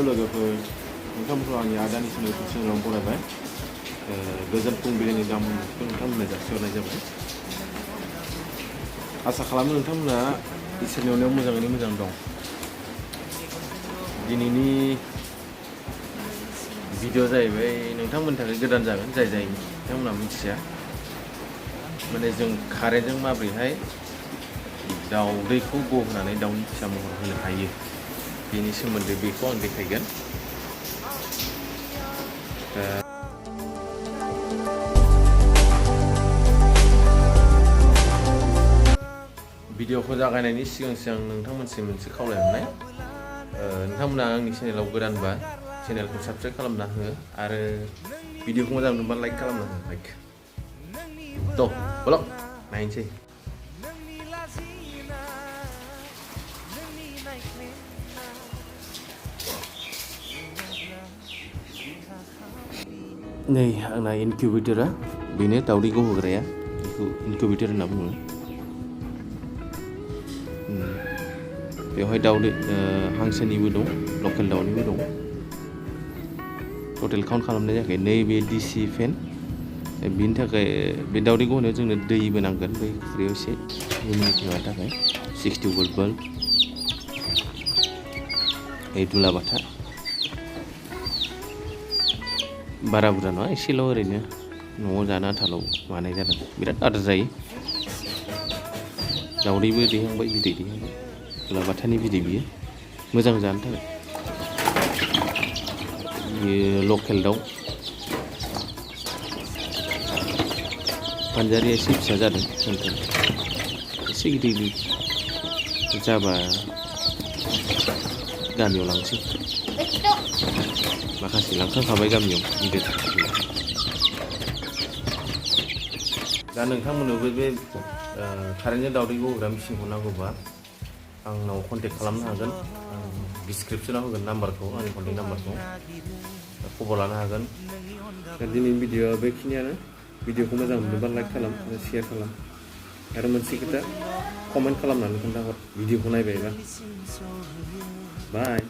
लोगोफोर नोंथांमोनखौ आंनि आदानि चेनेलाव बरायबाय गोजोन फुंबिलिनि गाहामखौ नोंथांमोननो जासिहरनाय जाबाय। आसा खालामो नोंथांमोना इसोरनि अननायाव मोजाङैनो मोजां दं। दिनैनि भिडिअ जाहैबाय नोंथांमोननि थाखाय गोदान जागोन, जाय नोंथांमोना मिथिया। माने जों कारेन्टजों माबोरैहाय दाउदैखौ गहोनानै दाउनि फिसा महर होनो हायो बेनि सोमोन्दै बेखौ आं देखायगोन। भिडिअखौ जागायनायनि सिगां नोंथांमोनसिम मोनसे खावलायहरनाय, नोंथांमोना आंनि चेनेलाव गोदानबा चेनेलखौ साबस्क्राइब खालामना हो आरो भिडिअखौ मोजां मोनबा लाइक खालामना हो। लाइक ब्लग नायनोसै। नै आंना इनकिउबेटरा बेनो दाउदै गहोग्राया, बेखौ इनकिउबेटर होनना बुङो। बेवहाय दाउदै हांसोनिबो दं, लकेल दाउनिबो दं। टटेल काउन्ट खालामनाय जायाखै। नैबे डिसि फेन, बिनि थाखाय बे दाउदै गहोनायाव जोंनो दैबो नांगोन बै खुरैयाव एसे हिउमिडिटि माबानो थाखाय। 60 वोल्ट बाल्ब, दुलाबाथा बारा बुरजा नङा, एसेल' ओरैनो न'आव जानो आन्थाल' मानाय जादों। बिराद आदार जायो। दाउदैबो दैहांबाय, बिदै दैहांबाय। दुलाबाथानि बिदै बियो, मोजां जानो थाखाय। बियो लकेल दाउ, फानजारिया एसे फिसा जादों। एसे गिदिर जाबा गामियाव लांसै। माखासे लांखांखाबाय गामियाव गिदिर। दा नोंथांमोननोबो बे कारेन्टजों दाउदै गहोग्रा मेचिनखौ नांगौबा आंनाव कन्टेक्ट खालामनो हागोन। डिसक्रिपसनाव होगोन नाम्बारखौ, आंनि कन्टेक्ट नाम्बारखौ, खबर लानो हागोन। दिनैनि भिडिअआ बेखिनियानो। भिडिअखौ मोजां मोनोबा लाइक खालाम आरो शेयार खालाम। आरो मोनसे खोथा, कमेन्ट खालामनानै खोन्थाहर भिडिअखौ नायबायबा। बाय।